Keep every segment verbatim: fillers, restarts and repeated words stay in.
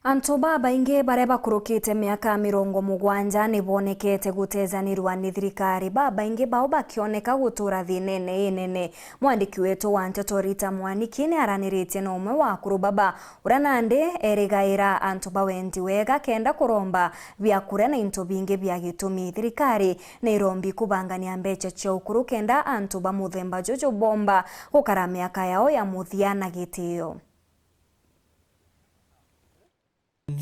Antu babaingi baria bakurukite miaka mirongo mugwanja ni bonekete gutezanirua ni thirikari, babaingi bao bakioneka gutura thinene inene. Mwandiki wetu wa nteto Rita Mwaniki ni araniritie na umwe wa akuru baba, uria nandi erigaira antu ba wendi wega kenda kuromba biakuria na into bingi bia gitumi. Thirikari ni irombi kubangania mbeca cia ukuru kenda antu ba muthemba juju bomba gukara miaka yao ya muthia na gitio.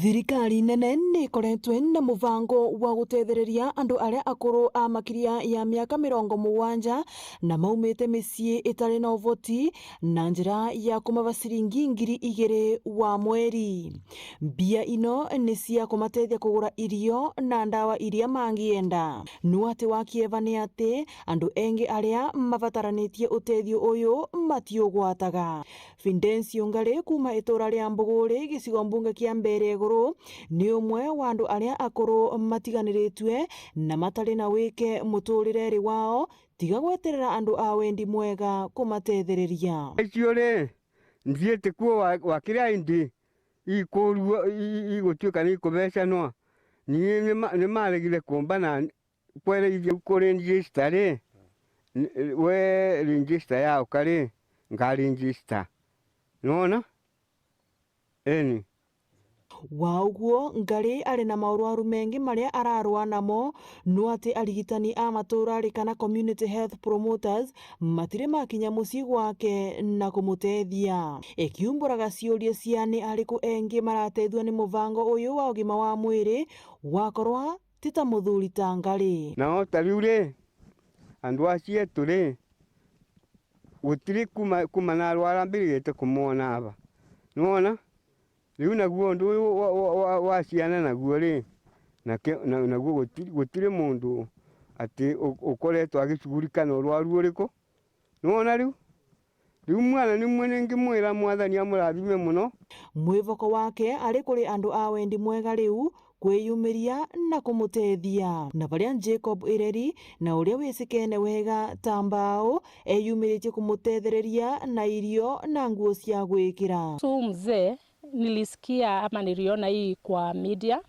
Thirikari nene ni ikoretwe na mubango wa gutethereria andu aria akuru a makiria ya miaka mirongo mugwanja na maumite micii itari na uvoti na njira ya kumaba ciringi ngiri igiri wa mweri. Mbia ino ni cia kumatethia kugura irio na ndawa iria mangienda. No ati wa kieva ni ati andu engi aria mabataranitie utethio uyu matiugwataga. Fidencio Ngari kuuma itura ria Mbuguri, gicigo mbunge kia Mbeere Iguru, ni umwe wa andu aria akuru matiganiritue na matari na wike muturireri wao, tiga gweterera andu a wendi mwega kumatethereria. Icio ri, nthiite kuo wa, wa kiria indi ikuurua, i, i, igutuika ni ikubecanwa. Ni, ni ma-, ni maregire kuumba na kwereithia ku register ri, n-, we register yauka ri, nga register. Nwona? Eni. Wa uguo, Ngari ari na maurwaru mengi maria ararwaa namo, no ati arigitani a matura ari kana community health promoters matiri makinya mucii gwake na kumutethia. Ikiumburaga ciuria cia ni ariku engi maratethua ni mubango uyu wa ugima wa mwiri, wakorwa ti ta muthuri ta Ngari. Na o ta riu ri, andu acio etu ri, gutiri kuma, kuma narwara mbirigite kumwona aba. Nwona? Riu naguo undu uyu wa, wa, wa, wa ciana naguo ri, nake, na, naguo gutiri, gutiri mundu ati u-, ukoretwo agicugurikana urwaru uriku. Nwona riu? Riu mwana nimwe ningimwira, Mwathani amurathime mono. Mwivoko wake ari kuri andu a wendi mwega riu kwiyumiria na kumutethia. Na baria Jacob Ireri na uria wicikene wega ta mbao, eyumiritie kumutethereria na irio na nguo cia gwikira. Su mzee, nilisikia ama niliona hii kwa media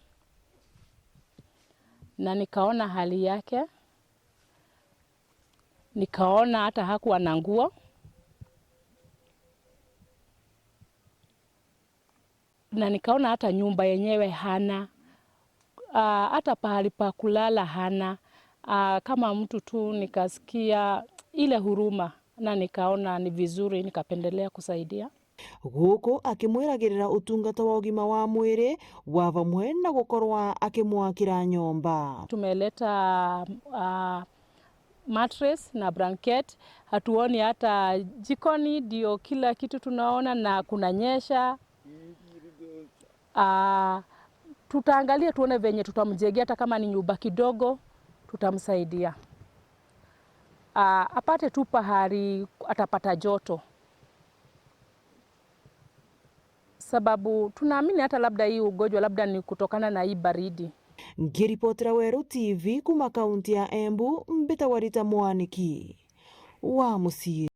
na nikaona hali yake. Nikaona hata hakuwa na nguo, na nikaona hata nyumba yenyewe hana, ah, hata pahali pa kulala hana. Ah, kama mtu tu nikasikia ile huruma, na nikaona ni vizuri, nikapendelea kusaidia. Guku akimwiragirira utungata wa ugima wa mwiri wa vamwe na gukorwa akimwakira nyomba. Tumeleta, ah, mattress na blanket, hatuoni hata jikoni, ndio kila kitu tunaona na kunanyesha. Ah, tutaangalia tuone venye tutamjengea, hata kama ni nyumba kidogo, tutamsaidia. Ah, apate tu pahali atapata joto. Sababu tunaamini hata labda hii ugonjwa labda ni kutokana na hii baridi. Ngiripotera Weru T V kuma kaunti ya Embu, mbitagwa Rita Mwaniki wa Mucii.